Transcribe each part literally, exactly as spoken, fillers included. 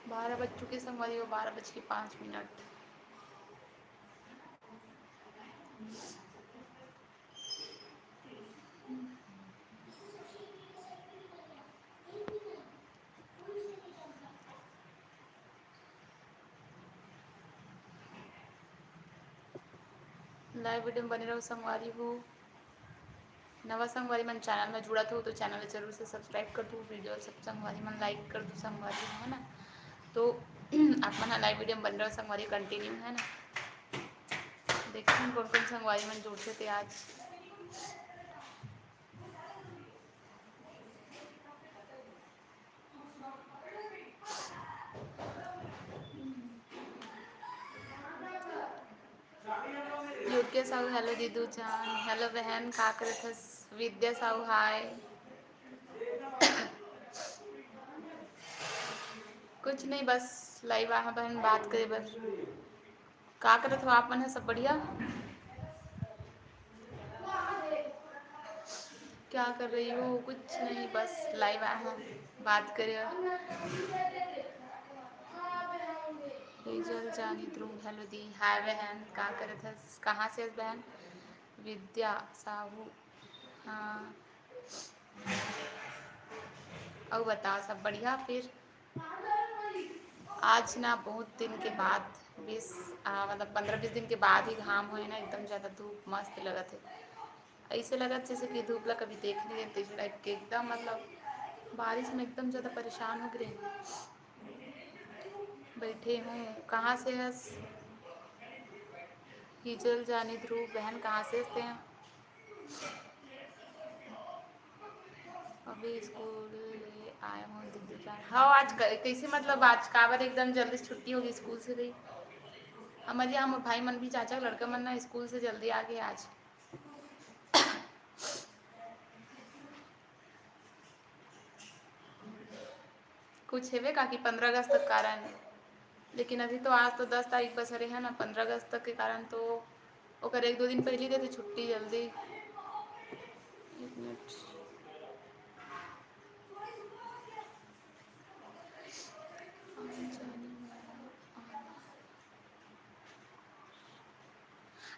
बारह बज चुके संगवारी हो, बारह बज के पाँच मिनट। Live video में बने रहो संगवारी हो। नवा संगवारी मन channel में जुड़त हो तो channel ला जरूर से subscribe कर दू, video सब संगवारी मन like कर दू संगवारी हो, है ना। तो आप मन live video में बने रहो संगवारी, continue, है ना। देखते हैं कौन कौन संगवारी मन जुड़ते थे आज। योग्य साहू, hello दीदू जान, hello बहन, का करत हस? विद्या साहू, hi। कुछ नहीं, बस live आहा बहन, बात करे बर। का करत हो आप मन ह? सब बढ़िया? क्या कर रही हो? कुछ नहीं, बस live आए हैं, बात करे। हेजल जानी ध्रुव, hello दी, hi बहन, का करत हस? कहाँ से हस बहन? विद्या साहू, हाँ। अउ बताओ, सब बढ़िया? फिर आज ना बहुत दिन के बाद, बीस, आ, मतलब पंद्रह बीस दिन के बाद ही घाम होए ना, एकदम ज़्यादा धूप मस्त लगत हे। ऐसे लगत जैसे कि धूप ला कभी देख नहीं देते, type के एकदम, मतलब बारिश में एकदम ज़्यादा परेशान हो गए। बैठे हूँ, कहाँ से हस? हिजल जानी ध्रुव बहन, कहाँ से हस तें? अभी स्कूल ले आए हो दीदी जान। हाँ, आज क-, कैसे, मतलब आज काबर एकदम जल्दी से छुट्टी होगी स्कूल से गई? हमारे यहाँ भाई मन भी, चाचा के लड़का मन ना स्कूल से जल्दी आ गए आज। कुछ हेवे का कि पंद्रह अगस्त तक कारण, लेकिन अभी तो आज तो दस तारीख बस हरे है ना, पंद्रह अगस्त तक के कारण तो ओकर एक दो दिन पहली देते छुट्टी जल्दी। एक मिनट।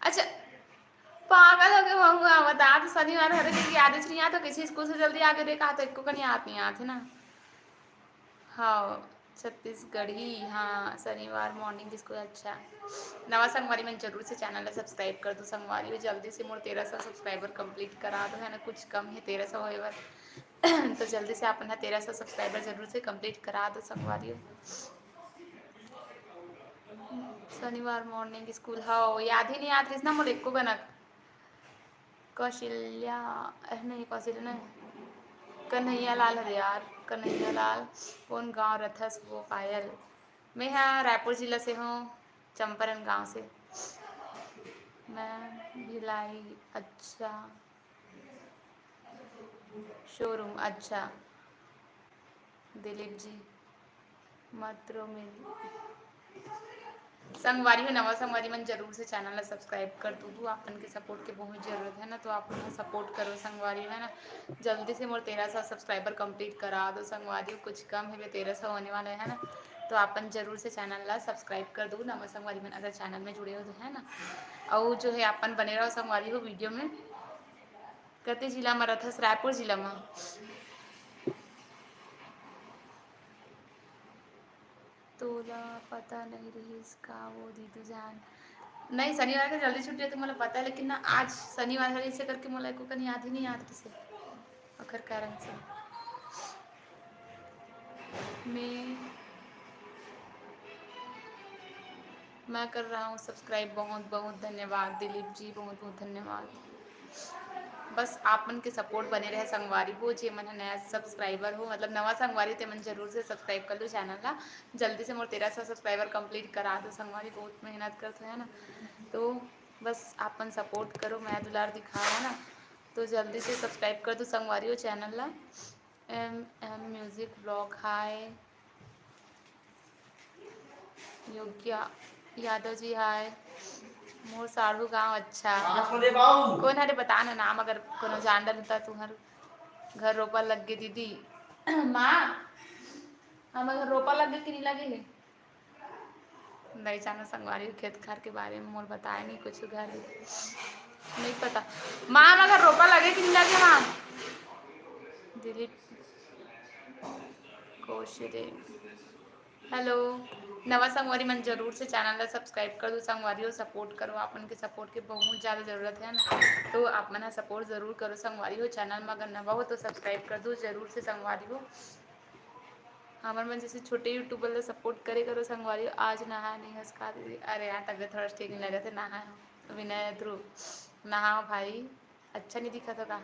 अच्छा, पागल हो गए महुआ, बता तो शनिवार हरे के याद नहीं आता, कैसे स्कूल से जल्दी आ गए रे, कहा तो एको कन याद नहीं आते ना। हाँ, छत्तीसगढ़ी, हाँ, शनिवार morning स्कूल, अच्छा। नवा संगवारी मन जरूर से channel ला subscribe कर दो संगवारी, जल्दी से मोर तेरह सौ subscriber complete करा दो, है ना, कुछ कम है तेरह सौ होए बर। तो जल्दी से अपन हा तेरह सौ subscriber जरूर से complete करा दो संगवारी। शनिवार morning स्कूल, हाँ, याद ही नहीं आत रहिस ना मोर एको कनक। कौशल्या, अह, नहीं, कौशल्या नहीं, कन्हैया लाल हरे यार, कन्हैया लाल। कौन गाँव रथस वो पायल? मैं हा रायपुर जिला से हूँ, चंपारण गांव से। मैं भिलाई, अच्छा, showroom, अच्छा। दिलीप जी, मात्र मिल संगवारी हो, नवा संगवारी मन जरूर से channel ला subscribe कर दू, दू। आप मन के support के बहुत जरूरत है ना, तो आप मन support करो संगवारी हो, है ना। जल्दी से मोर तेरह सौ subscriber complete करा दो संगवारी हो, कुछ कम है, तेरह सौ होने वाला है ना, तो आप मन जरूर से channel ला subscribe कर दू नवा संगवारी मन अगर channel में जुड़े हो तो, है ना। और जो है आप मन बने रहो संगवारी हो video में। कते जिला में रथस? रायपुर जिला में। तोला पता नहीं रहिस का वो दीदू जान? नहीं, शनिवार के जल्दी छुट्टी है तो मोला पता है, लेकिन ना आज शनिवार है, इसे करके मोला एको कन याद ही नहीं आत रहिसे, ओखर कारण से। मैं, मैं कर रहा हूँ subscribe। बहुत बहुत धन्यवाद दिलीप जी, बहुत बहुत धन्यवाद। बस आप मन के support बने रहे संगवारी हो, जे मन ह नया subscriber हो, मतलब नवा संगवारी, ते मन जरूर से subscribe कर लो channel ला। जल्दी से मोर तेरह सौ subscriber complete करा दो संगवारी, बहुत मेहनत करत हो, है ना। तो बस आप मन support करो, मया दुलार दिखाओ, है ना। तो जल्दी से subscribe कर दो संगवारी हो channel ला। M M music vlog, hi। Yogya Yadav ji, hi। मोर साढ़ू गांव। अच्छा, कौन हरे, बता ना नाम, अगर कोनो जान डर त। तुहर घर रोपा लग गे दीदी। माँ, हमर घर रोपा लग गे कि नहीं लगे हे? नहीं जानो संगवारी, खेत खार के बारे में मोर बताए नहीं कुछ, घर नहीं पता। माँ, हमर घर रोपा लगे कि नहीं लगे माँ? दिलीप कोशिरे। हेलो, नवा संगवारी मन जरूर से चैनल ला सब्सक्राइब कर दो संगवारी हो, सपोर्ट करो, आप मन के सपोर्ट के बहुत ज्यादा जरूरत है ना, तो आप मन ह सपोर्ट जरूर करो संगवारी हो। चैनल में अगर नवा हो तो सब्सक्राइब कर दो जरूर से संगवारी हो। हमर मन जैसे छोटे यूट्यूबर ला सपोर्ट करे करो संगवारी हो। आज नहाए नहीं हस का दीदी? अरे यार, तबीयत थोड़ा ठीक नहीं लगे थे, नहाए हो विनय ध्रुव, नहाओ भाई, अच्छा नहीं दिखा था का?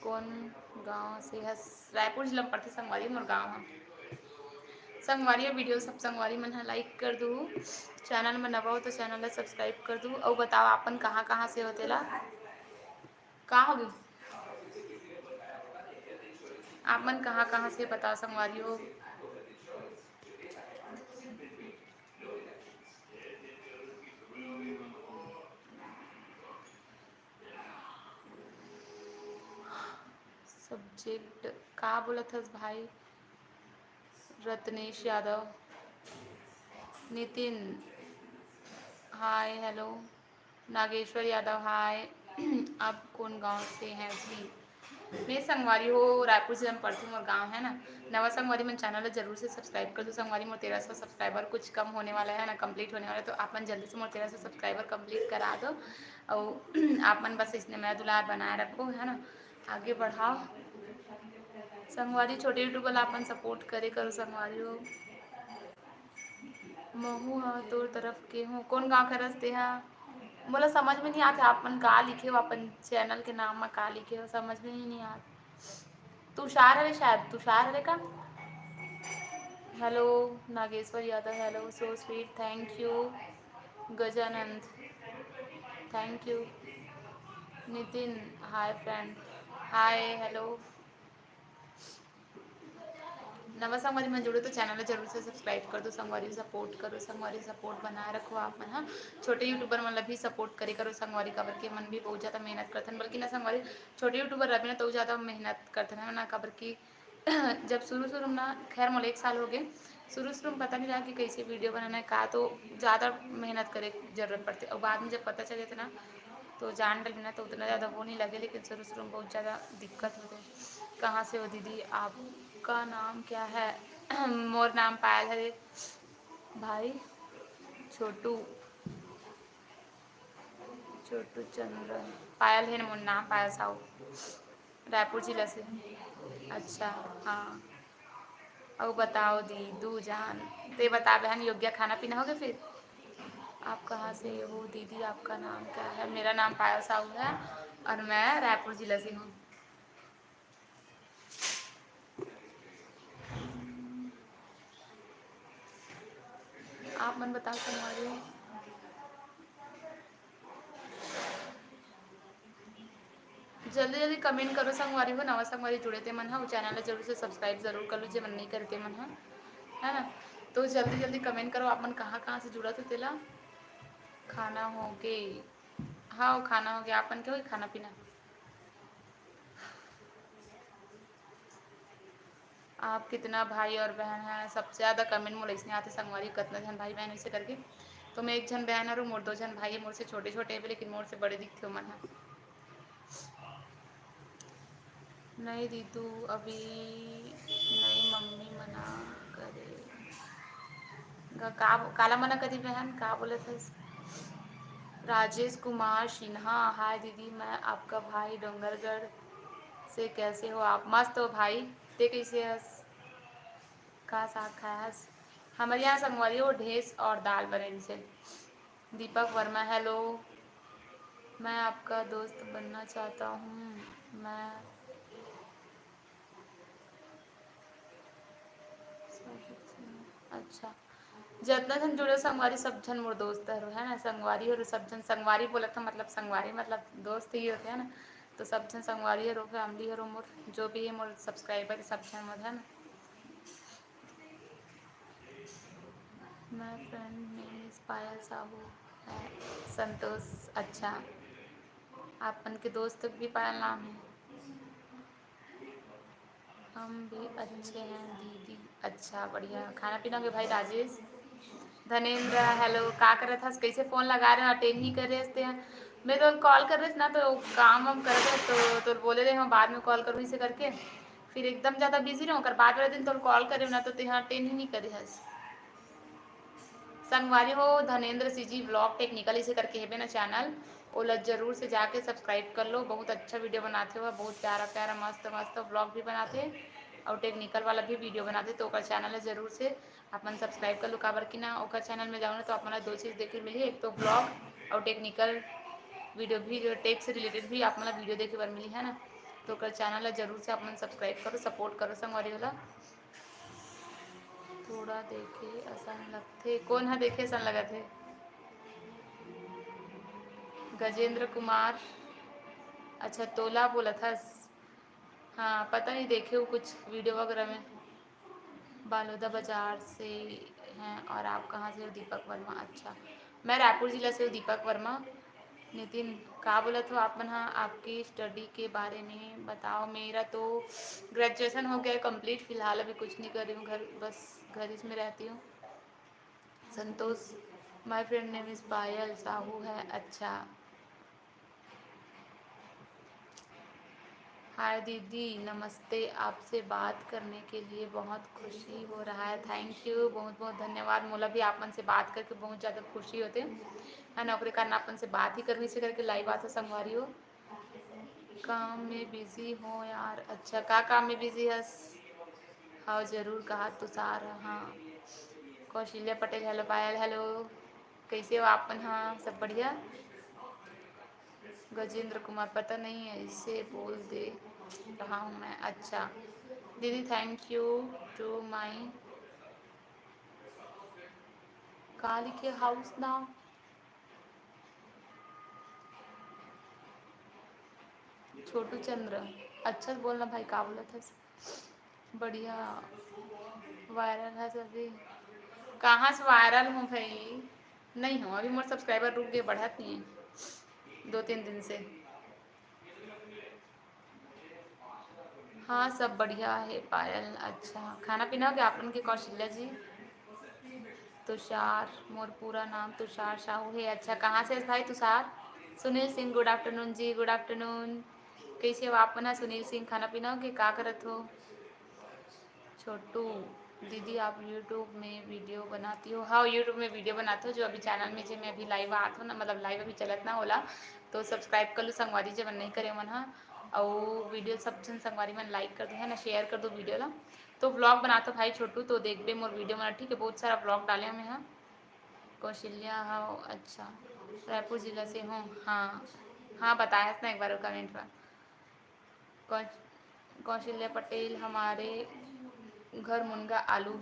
कौन गांव से हस? रायपुर जिला में पड़थे संगवारी मोर गांव ह। संगवारी वीडियो सब संगवारी मन ह लाइक कर दू, चैनल में नवा हो तो चैनल ला सब्सक्राइब कर दू। अउ बताओ आपन कहाँ कहाँ से हो तेला? का होगे? आप मन कहाँ कहाँ से बताओ संगवारी हो? सब्जेक्ट का बोलत हस भाई? रत्नेश यादव, नितिन, हाय, हेलो, नागेश्वर यादव, हाय। आप कौन गांव से हैं जी? मैं संगवारी हो, रायपुर जिला में पड़थे मोर गांव है ना। नवा संगवारी मन चैनल ला जरूर से सब्सक्राइब कर दो संगवारी, मोर तेरह सौ सब्सक्राइबर कुछ कम होने वाला है ना, कंप्लीट होने वाला है, तो आप मन जल्दी से मोर तेरह सौ सब्सक्राइबर कंप्लीट करा दो। और आप मन बस इसने मया दुलार बनाए रखो, है ना, आगे बढ़ाओ संगवारी। छोटे यूट्यूबर ला अपन सपोर्ट करे करो संगवारी हो। महू ह तोर तरफ के हूँ। कौन गाँव के रस तेहा? मोला समझ में नहीं आथे, आप मन का लिखे हो, अपन चैनल के नाम म का लिखे हो, समझ में ही नहीं आत। तुषार हरे शायद, तुषार हरे का? Hello, Nageshwar Yadav, hello, so sweet, thank you। Gajanand, thank you। Nitin, hi friend, hi, hello. नवा संगवारी मन जुड़े तो चैनल ला जरूर से सब्सक्राइब कर दो संगवारी, सपोर्ट करो संगवारी, सपोर्ट बनाए रखो आप मन ह। छोटे यूट्यूबर मन ला भी सपोर्ट करे करो संगवारी, काबर के मन भी बहुत ज्यादा मेहनत करथन, बल्कि ना संगवारी, छोटे यूट्यूबर रहे ना तो ज्यादा मेहनत करथन, है ना, काबर कि जब शुरू शुरू में ना, खैर मोला एक साल हो गए, शुरू शुरू में पता नहीं रहा कि कैसे वीडियो बनाना है का, तो ज्यादा मेहनत करे के जरूरत पड़थे, और बाद में जब पता चल जाथे ना तो जान डलना तो उतना ज्यादा वो नहीं लगे, लेकिन शुरू शुरू में बहुत ज्यादा दिक्कत होथे। कहाँ से हो दीदी, आपका नाम क्या है? मोर नाम पायल हरे भाई, छोटू, छोटू चंद्र, पायल है ना मोर नाम, पायल साहू, रायपुर जिला से। अच्छा, हाँ, अउ बताओ दी दू जान, ते बता बहन, योग्या खाना पीना हो गया फिर? आप कहाँ से हो दीदी, आपका नाम क्या है? मेरा नाम पायल साहू है और मैं रायपुर जिला से हूँ। आप मन बताओ संगवारी हो। जल्दी जल्दी कमेंट करो संगवारी हो, नवा संगवारी जुड़े ते मन हा, चैनल ला जरूर से सब्सक्राइब जरूर कर लो, जे मन नहीं करे ते मन हा, है ना। तो जल्दी जल्दी कमेंट करो, आप मन कहाँ कहाँ से जुड़त हो तेला। खाना हो गे? हाँ, खाना हो गया, आप मन के हो गया खाना पीना? आप कितना भाई और बहन हैं? सबसे ज्यादा कमेंट मोला इसने आते संगवारी, कितना जन भाई बहन ऐसे करके। तो मैं एक जन बहन हूँ, मोर दो जन भाई है, मोर से छोटे छोटे हैं, लेकिन मोर से बड़े दिखते हो मन है। नहीं दीदू, अभी नहीं, मम्मी मना करे। ग-, का, काला मना करी बहन, का बोलत हस? राजेश कुमार सिन्हा, हाय दीदी, मैं आपका भाई डोंगरगढ़ से, कैसे हो आप? मस्त हो भाई, ते कैसे हस? का साग खाए हस? हमर यहाँ संगवारी हो, ढेस और दाल बने रहिसे। दीपक वर्मा, हेलो, मैं आपका दोस्त बनना चाहता हूँ। मैं अच्छा, जतना झन जुड़े संगवारी, सब झन मोर दोस्त हरो, है ना। संगवारी हरो सब झन, संगवारी बोलत हन, मतलब संगवारी मतलब दोस्त ही होथे, है ना। तो सब झन संगवारी हरो, फैमिली हरो मोर, जो भी है मोर सब्सक्राइबर, सब झन मोर, है ना। मैं फ्रेंड नहीं पायल साहू है। संतोष, अच्छा, आप मन के दोस्त भी पायल नाम है। हम भी अच्छे हैं दीदी। अच्छा, बढ़िया। खाना पीना हो गया भाई राजेश? धनेंद्र, हेलो, का करत हस? कैसे फोन लगा रहे हो, अटेंड ही करे हस ते? मैं तो कॉल कर रहे ना, तो काम वाम कर रहे, तो, तो बोले रहे हम बाद में कॉल करूँ इसे करके, फिर एकदम ज़्यादा बिजी रहूँ, अगर बाद वाले दिन तो कॉल करे ना, तो ते अटेंड ही नहीं करे हस। संगवारी हो, धनेंद्र सी जी व्लॉग टेक्निकल इसे करके हेबे ना चैनल, ओला जरूर से जाके सब्सक्राइब कर लो। बहुत अच्छा वीडियो बनाते हो, बहुत प्यारा प्यारा मस्त मस्त व्लॉग भी बनाते, और टेक्निकल वाला भी वीडियो बनाते, तो ओकर चैनल ला जरूर से आप मन सब्सक्राइब कर लो। काबर कि ना, ओकर चैनल में जाओ ना, तो आप मन ला दो चीज़ देखे मिलही, एक तो व्लॉग और टेक्निकल वीडियो भी, जो टेक से रिलेटेड भी आप मन ला वीडियो देखे बर मिलही, है ना। तो ओकर चैनल ला जरूर से आप मन सब्सक्राइब करो, सपोर्ट करो संगवारी वाला। थोड़ा देखे असन लगथे। कौन ह देखे असन लगत हे? गजेंद्र कुमार। अच्छा, तोला बोलत हस? हाँ, पता नहीं देखे हो कुछ वीडियो वगैरह में। बालोदा बाजार से हैं और आप कहाँ से हो? दीपक वर्मा। अच्छा, मैं रायपुर जिला से हूँ, दीपक वर्मा। नितिन, का बोलत हो आप मन हा? आपकी स्टडी के बारे में बताओ। मेरा तो ग्रेजुएशन हो गया है कंप्लीट, फिलहाल अभी कुछ नहीं कर रही हूँ, घर, बस घर ही में रहती हूँ। संतोष, my friend name is पायल साहू है। अच्छा, हाय दीदी, नमस्ते। आपसे बात करने के लिए बहुत खुशी हो रहा है। थैंक यू, बहुत बहुत धन्यवाद। मोला भी आप मन से बात करके बहुत ज़्यादा खुशी होते, है ना, ओकरे कारण आप मन से बात ही करनी से करके लाइव आत हो संगवारी हो। काम में बिजी हो यार। अच्छा, का काम में बिजी हस? हाँ, जरूर कहा तुषार। हाँ, कौशल्या पटेल, हेलो पायल, हेलो, कैसे हो आप मन? हाँ, सब बढ़िया। गजेंद्र कुमार, पता नहीं, ऐसे बोल दे रहा हूँ मैं। अच्छा दीदी, thank you to my, का लिखे, हाउस नाम? छोटू चंद्र, अच्छा से बोलना भाई, का बोलत हस? बढ़िया, वायरल है सभी। कहाँ से वायरल हूँ भाई? नहीं हूँ, अभी मोर सब्सक्राइबर रुक गए, बढ़त नहीं है दो तीन दिन से। हाँ, सब बढ़िया है पायल। अच्छा, खाना पीना हो गया आप लोगन के, कौशल्या जी? तुषार, मोर पूरा नाम तुषार साहू है। अच्छा, कहाँ से है भाई तुषार? सुनील सिंह, गुड आफ्टरनून जी, गुड आफ्टरनून। कैसे हो आप मन? सुनील सिंह, खाना पीना हो गया, का करत हो? छोटू, दीदी आप यूट्यूब में वीडियो बनाती हो? हाँ, यूट्यूब में वीडियो बनात हो, जो अभी चैनल में जे मैं अभी लाइव आत हो ना, मतलब लाइव अभी चलत ना ओला, तो सब्सक्राइब कर लू संगवारी जे मन नहीं करे मन हा। अउ वीडियो सब झन संगवारी मन लाइक कर दो, है ना, शेयर कर दो वीडियो ला। तो व्लॉग बनात हो भाई छोटू, तो देखबे मोर वीडियो मन, ठीक है, बहुत सारा व्लॉग डाले हूँ मैं, हाँ। कौशल्या, हाँ, अच्छा, रायपुर जिला से हूँ, हाँ। हाँ, बताया था ना एक बार कमेंट पर। कौश-, कौशल्या पटेल, हमारे घर मुनगा आलू।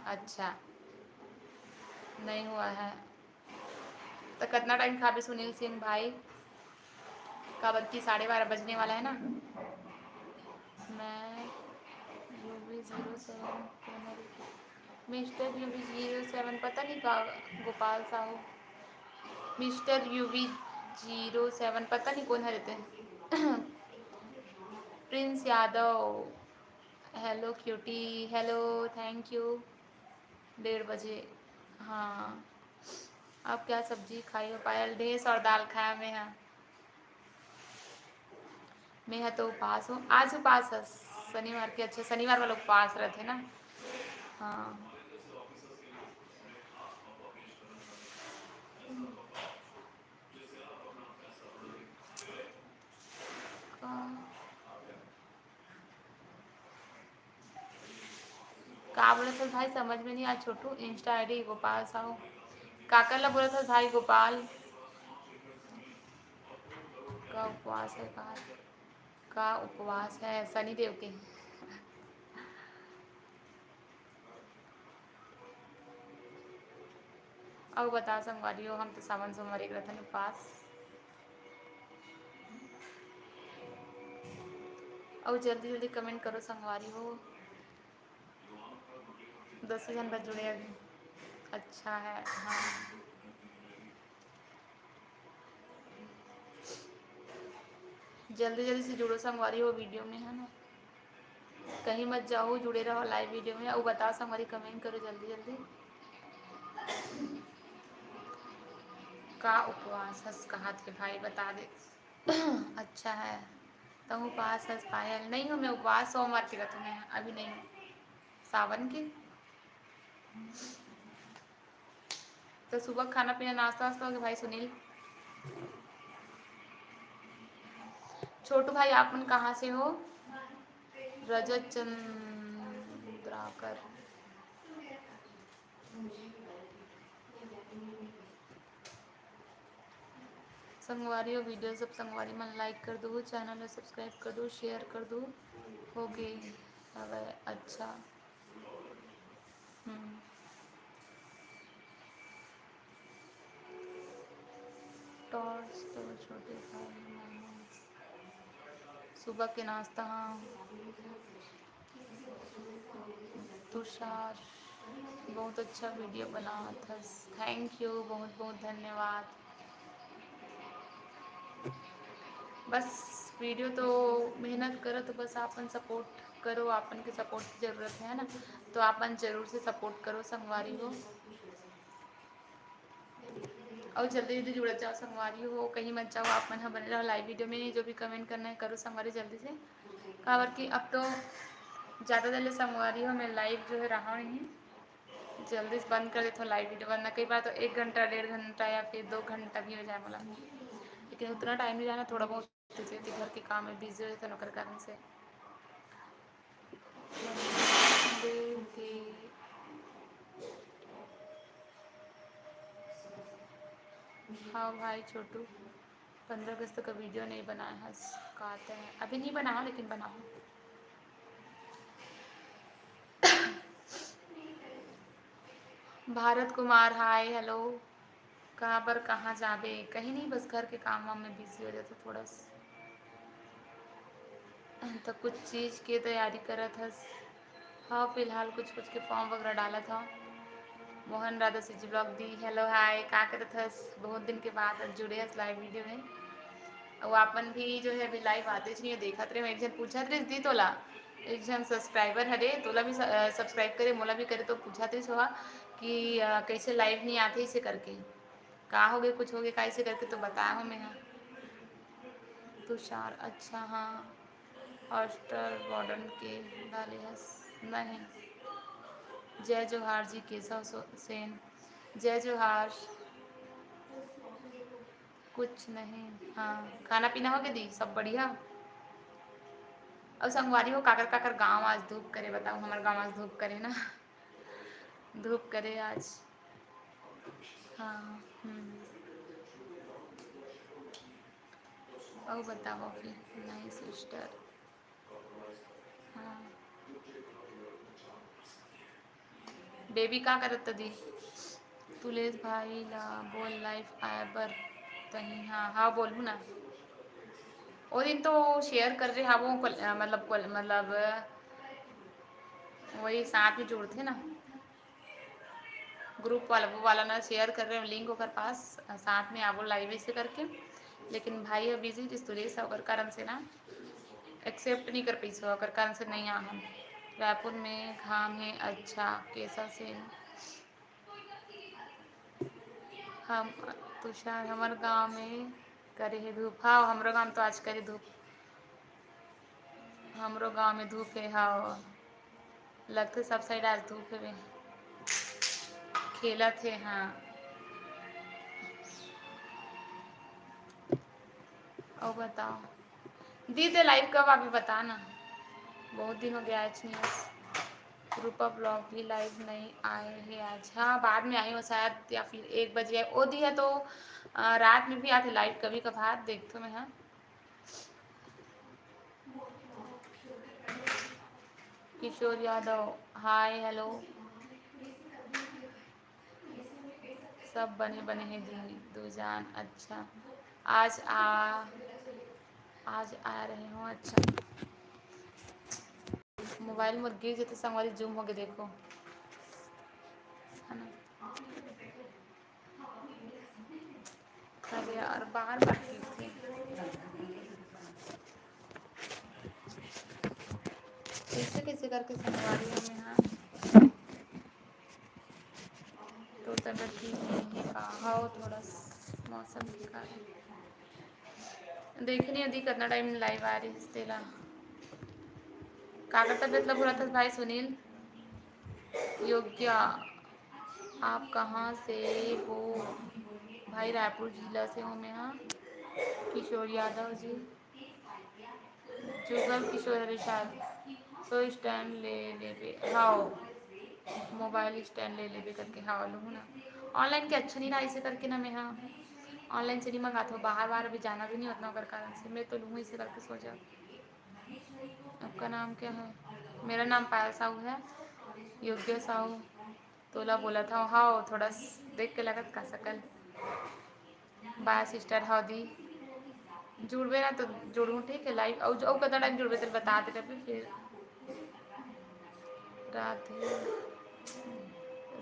अच्छा, नहीं हुआ है। तो कितना टाइम खाबे सुनील सिंह भाई? काबर कि साढ़े बारह बजने वाला है ना। मैं U V zero seven, mister U V zero seven, पता नहीं का, Gopal Sahu, mister U V zero seven, पता नहीं कौन है रहते हैं। Prince Yadav, hello cutie, hello, thank you. डेढ़ बजे, हाँ। आप क्या सब्जी खाई हो पायल? ढेस और दाल खाया मैं, हाँ। मैं ह तो उपास हूँ, आज उपास है, शनिवार के। अच्छा, शनिवार वाला उपास रहते ना। हाँ। का, का बोलत हस भाई, समझ में नहीं आया। छोटू, इंस्टा आईडी गोपाल साहू। काकर ला बोलत हस भाई गोपाल? का उपवास है, का, का उपवास है शनि देव के? अउ बता संगवारी हो, हम तो सावन सोमवारी के रथन उपास। अउ जल्दी जल्दी कमेंट करो संगवारी हो, दस झन बस जुड़े अभी। अच्छा है, हाँ। जल्दी जल्दी से जुड़ो संगवारी हो वीडियो में, है ना? कहीं मत जाओ, जुड़े रहो लाइव वीडियो में। अउ बताओ संगवारी, कमेंट करो जल्दी जल्दी। का उपवास हस कहात हे भाई, बता दे। अच्छा है, तहूँ उपवास हस पायल? नहीं हो, मैं उपवास सोमवार के रखूँ, मैं अभी नहीं हूँ सावन के। तो सुबह खाना पीना, नाश्ता वास्ता हो गया भाई सुनील? छोटू भाई, आप मन कहाँ से हो? रजत चंद्राकर। संगवारी हो, वीडियो सब संगवारी मन लाइक कर दो, चैनल ला सब्सक्राइब कर दो, शेयर कर दो। हो गे हवय, अच्छा। हम्म। टॉर्च तो छोटे भाई, सुबह के नाश्ता, हाँ। तुषार, बहुत अच्छा वीडियो बनावत हस। Thank you, बहुत बहुत धन्यवाद। बस वीडियो तो मेहनत करो, तो बस आपन सपोर्ट करो, आपन के सपोर्ट की जरूरत है ना, तो आपन जरूर से सपोर्ट करो संगवारी हो। अउ जल्दी जल्दी जुड़त जाओ संगवारी हो, कहीं मत जाओ, आप मन ह बने रहो लाइव वीडियो में। जो भी कमेंट करना है करो संगवारी जल्दी से, काबर कि अब तो ज़्यादा देर ले संगवारी हो मैं लाइव जो है रहा नहीं, जल्दी से बंद कर देता हूँ लाइव वीडियो, वरना कई बार तो एक घंटा, डेढ़ घंटा या फिर दो घंटा भी हो जाए मोला, लेकिन उतना टाइम नहीं जाना, थोड़ा बहुत होथे, घर के काम में बिजी हो जाथे, ओकर कारण से। हाँ भाई छोटू, पंद्रह अगस्त का वीडियो नहीं बनाए हस का? तैं अभी नहीं बनाओ, लेकिन बनाओ। भारत कुमार, हाय, हेलो। कहाँ पर, कहाँ जाबे? कहीं नहीं, बस घर के काम वाम में बिजी हो जाता थोड़ा सा। तो कुछ चीज के तैयारी करत हस? हाँ, फिलहाल कुछ कुछ के फॉर्म वगैरह डालत हव। मोहन राधा सीजी ब्लॉग दी, हेलो, हाय, का करत हस? बहुत दिन के बाद अब जुड़े हस लाइव वीडियो में। अउ आपन भी जो है अभी लाइव आते नहीं हो, देखत रहे हो, एक झन पूछत रहिस दी तोला, एक झन सब्सक्राइबर हरे, तोला भी स-, अ, सब्सक्राइब करे, मोला भी करे, तो पूछत रहिस होवा कि, अ, कैसे लाइव नहीं आते इसे करके, का हो गए, कुछ हो गए, का इसे करके तो बताया हो मैं हा। तुषार, अच्छा, हाँ, हॉस्टल वार्डन के डाले हस नहीं। जय जोहार जी, केशव सो-, सेन, जय जोहार। कुछ नहीं, हाँ, खाना पीना हो गया दी, सब बढ़िया। अउ संगवारी हो, काकर काकर गाँव आज धूप करे, बताओ, हमारे गाँव आज धूप करे ना। धूप करे आज। हाँ, हम्म। अउ बताओ फिर, नहीं सिस्टर। हाँ। बेबी का करत दी? तुलेश भाई ला बोल लाइव आए बर तहीं। हाँ, हाँ, बोलहूँ ना। ओ दिन तो शेयर कर रहे हा वो कोल-, मतलब कोल-, मतलब वही साथ में जुड़थे ना, ग्रुप वाला, वो वाला ना शेयर कर रहे हो लिंक ओकर पास, साथ में आवो लाइव ऐसे करके। लेकिन भाई ह बिजी रिस, तुलेश ह, ओकर कारण से ना एक्सेप्ट नहीं कर पैसो, ओकर कारण से नहीं आ हम। रायपुर में घाम है, अच्छा, कैसा से? हम, तुषार, हमर गांव में करे हे धूप। हाँ, हमरो गांव में तो आज करे धूप। हमरो गांव में धूप हे, हाँ। लगथे सब साइड आज धूप हेवे। खेलत हे, हाँ। अउ बताओ। दी, ते लाइव कब आबे, बता ना। बहुत दिन हो गया, आज नहीं। रूपा ब्लॉग भी लाइव नहीं आए हे आज। हाँ, बाद में आई हो शायद, या फिर एक बजे आई। ओ दी है तो, अ, रात में भी आते लाइव कभी कभार, देखथो मैं, हाँ। किशोर यादव, हाय, हेलो। सब बने, बने हे दी, दू जान। अच्छा, आज आ, आज आ रहे हो। अच्छा, मोबाइल मोर गिर जथे संगवारी, जूम होगे, देखो, है ना। और बार बार गिरथे। कैसे कैसे करके संगवारी हो मैं, हाँ। तो तबीयत ठीक नहीं है का? हाँ, थोड़ा सा मौसम के कारण। देखे नहीं अदी कितना टाइम लाइव आ रही है तेला। काकर तबीयत ला बुरा था भाई सुनील? योग्या, आप कहाँ से हो? भाई, रायपुर जिला से हूँ मैं, हाँ। किशोर यादव जी, जुगल किशोर हरे शायद। तो स्टैंड ले लेबे, हाँ, मोबाइल स्टैंड ले लेबे करके, हाँ, लूँ ना। ऑनलाइन के अच्छा नहीं रहा, इसे करके ना मैं, हाँ, ऑनलाइन से नहीं मंगाता हूँ, बाहर बाहर अभी जाना भी नहीं होता, ओकर कारण से मैं तो लूँ इसे करके सोचा। आपका नाम क्या है? मेरा नाम पायल साहू है, योग्य साहू। तोला बोला था, हाँ, थोड़ा स-, देख के लगत का सकल। बाय सिस्टर, हाँ दी, जुड़बे ना तो जुड़ूँ, ठीक है। लाइव अउ, अउ कतना टाइम जुड़बे, तेल बता दे रहे फिर। राधे,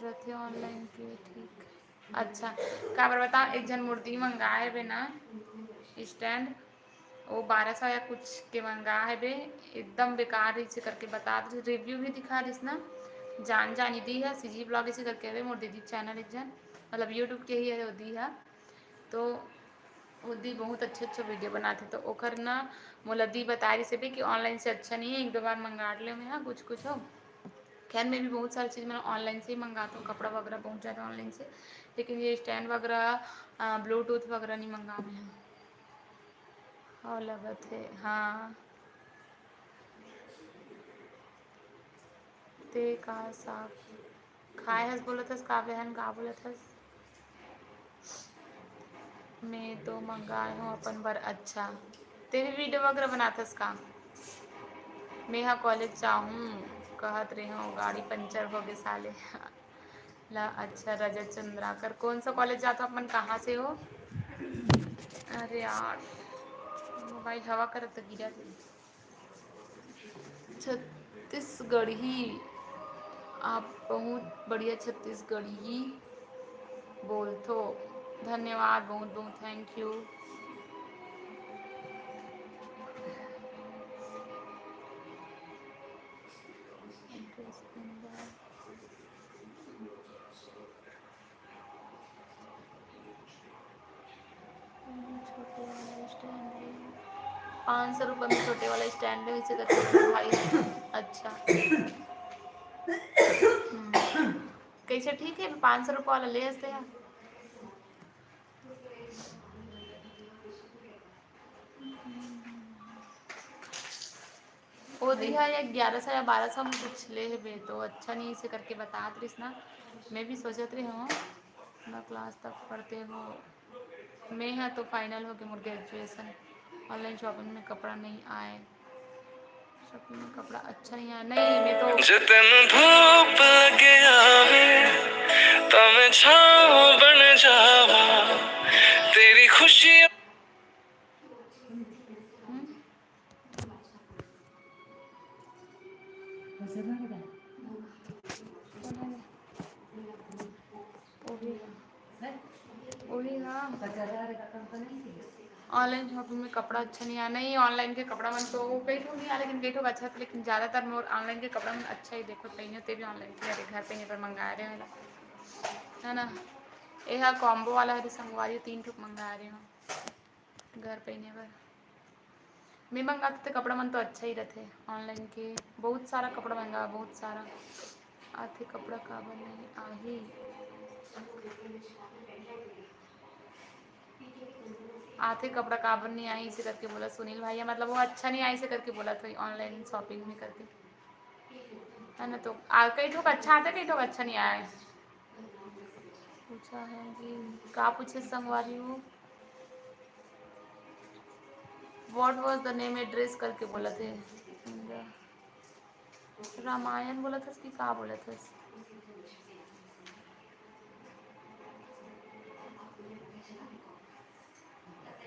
रथे ऑनलाइन के, ठीक। अच्छा, काबर बता, एक झन मूर्ति मंगाए बे ना, स्टैंड, वो बारह सौ या कुछ के मंगा है बे, एकदम बेकार, इसे करके बता दे, रिव्यू भी दिखा दिस ना। जान जानी दी है, सीजी ब्लॉग इसे करके हवे, मोर दीदी चैनल एक जन, मतलब यूट्यूब के ही है, वो दी है। तो वो दी बहुत अच्छे अच्छे वीडियो बनाते, तो ओकर ना मोला दी बता रही से भी कि ऑनलाइन से अच्छा नहीं है, एक दो बार मंगा ले मैं, हाँ, कुछ कुछ हो। खैर, मैं भी बहुत सारी चीज़ मैंने ऑनलाइन से ही मंगाता हूँ, कपड़ा वगैरह बहुत ज़्यादा ऑनलाइन से, लेकिन ये स्टैंड वगैरह, ब्लूटूथ वगैरह नहीं मंगा मैं। हाँ, लगत है, हाँ। ते का साग खाए हस बोलत हस का बहन, का बोलत हस? मैं तो मंगाए हूँ अपन बर। अच्छा, ते भी वीडियो वगैरह बनाथस का? मैं हा कॉलेज जाहूँ कहत रहे हूँ, गाड़ी पंचर हो गए साले। ला, अच्छा, रजत चंद्राकर, कौन सा कॉलेज जाता अपन, कहाँ से हो? अरे यार, मोबाइल हवा करत तो गिरा दे। छत्तीसगढ़ी, आप बहुत बढ़िया छत्तीसगढ़ी बोलथो। धन्यवाद, बहुत बहुत thank you। पाँच सौ रुपये में छोटे वाला स्टैंड है, इसे करके भाई। अच्छा। हम्म। कैसे ठीक है, पाँच सौ रुपये वाला ले हंसते हैं। ओदी हा ग्यारह सौ या बारह सौ में कुछ ले हेबे, तो अच्छा नहीं इसे करके बतात रहिस ना। मैं भी सोचत रहे हूँ, ना क्लास तक पढ़ते हो। मैं हा तो फाइनल हो गए मोर ग्रेजुएशन। ऑनलाइन शॉपिंग में कपड़ा नहीं आए, शॉपिंग में कपड़ा अच्छा नहीं आया। नहीं, मैं तो जे तेन धूप लगे आवे, ता मैं छाँव बन जावा, तेरी खुशियाँ। हम्म। वही, वही ना। ऑनलाइन शॉपिंग में कपड़ा अच्छा नहीं आया। नहीं, ऑनलाइन के कपड़ा मन तो कई ठो नहीं आया, लेकिन कई ठो अच्छा था, लेकिन ज़्यादातर मोर ऑनलाइन के कपड़ा मन अच्छा ही देखो, पहने ते भी ऑनलाइन के, अरे घर पहने पर मंगा रहे हैं, है ना। ये हा कॉम्बो वाला हरे संगवारी, तीन ठो मंगा रहे हो घर पहने बर। मैं मंगाते तो कपड़ा मन तो अच्छा ही रहते ऑनलाइन के। बहुत सारा कपड़ा मंगा, बहुत सारा। आथे कपड़ा काबर नहीं आही? आथे कपड़ा काबर नहीं आई, इसे करके बोला सुनील भैया, मतलब वो अच्छा नहीं आई, इसे करके बोला था ऑनलाइन शॉपिंग में करके, है ना। तो आ, कई ठोक अच्छा आते, कई ठोक अच्छा नहीं आया। पूछा है जी, का पूछे संगवारी हो? What was the name address करके बोला थे। रामायण बोला था कि का बोला था?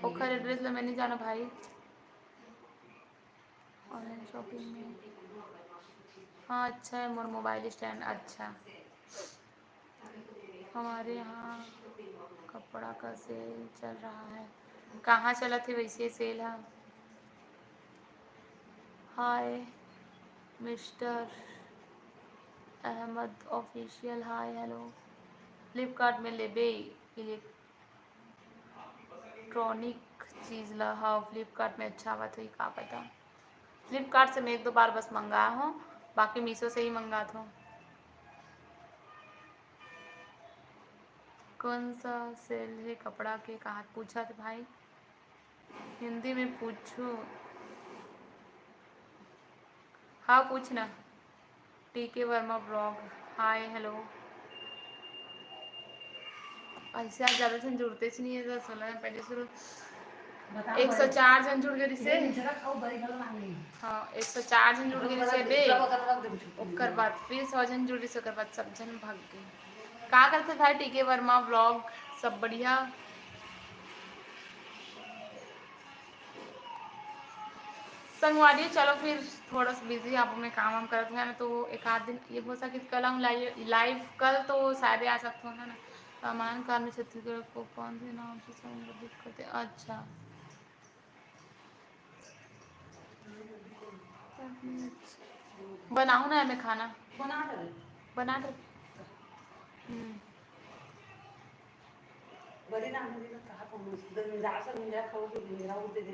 ओखर एड्रेस ला मैं नहीं जाना भाई। ऑनलाइन शॉपिंग में, हाँ, अच्छा है मोर मोबाइल स्टैंड। अच्छा, हमारे यहाँ कपड़ा कपड़ा का सेल चल रहा है। कहाँ चलत हे वैसे सेल ह? Hi mister Ahmad official, hi hello. Flipkart में लेबे इलेक्ट्रॉनिक चीज ला? हाँ, फ्लिपकार्ट में अच्छा आवत होही, का पता। फ्लिपकार्ट से मैं एक दो बार बस मंगाए हूँ, बाकी मीशो से ही मंगात हूँ। कौन सा सेल है कपड़ा के, कहाँ पूछा थे भाई? हिंदी में पूछो। हाँ, पूछना। टीके वर्मा ब्लॉग, हाय हेलो। ऐसे आज ज्यादा झन जुड़ते च नहीं है, तो सोलह जन पहले शुरू। एक सौ चार जन जुड़ गए रिसे। हाँ, एक सौ चार जन जुड़ गए रिसे बे। ओकर बाद फिर सौ जन जुड़ रिसे, ओकर बाद सब जन भाग गए। का करते भाई? टीके वर्मा ब्लॉग, सब बढ़िया। संगवारी, चलो फिर थोड़ा सा बिजी आप अपने काम वाम करत है ना, तो एक आध दिन ये हो सके कल हम लाइव, लाइव कल तो शायद आ सकते हो, है ना। सामान कार में छत्तीसगढ़ को कौन से नाम से संबोधित करते हैं? अच्छा, बनाओ ना हमें खाना। बना रहे। बना रहे। हम्म। बड़े राम जी ने कहा, तुम उस दिन जा सक, जा खाओ, तो दिन रात दे दे।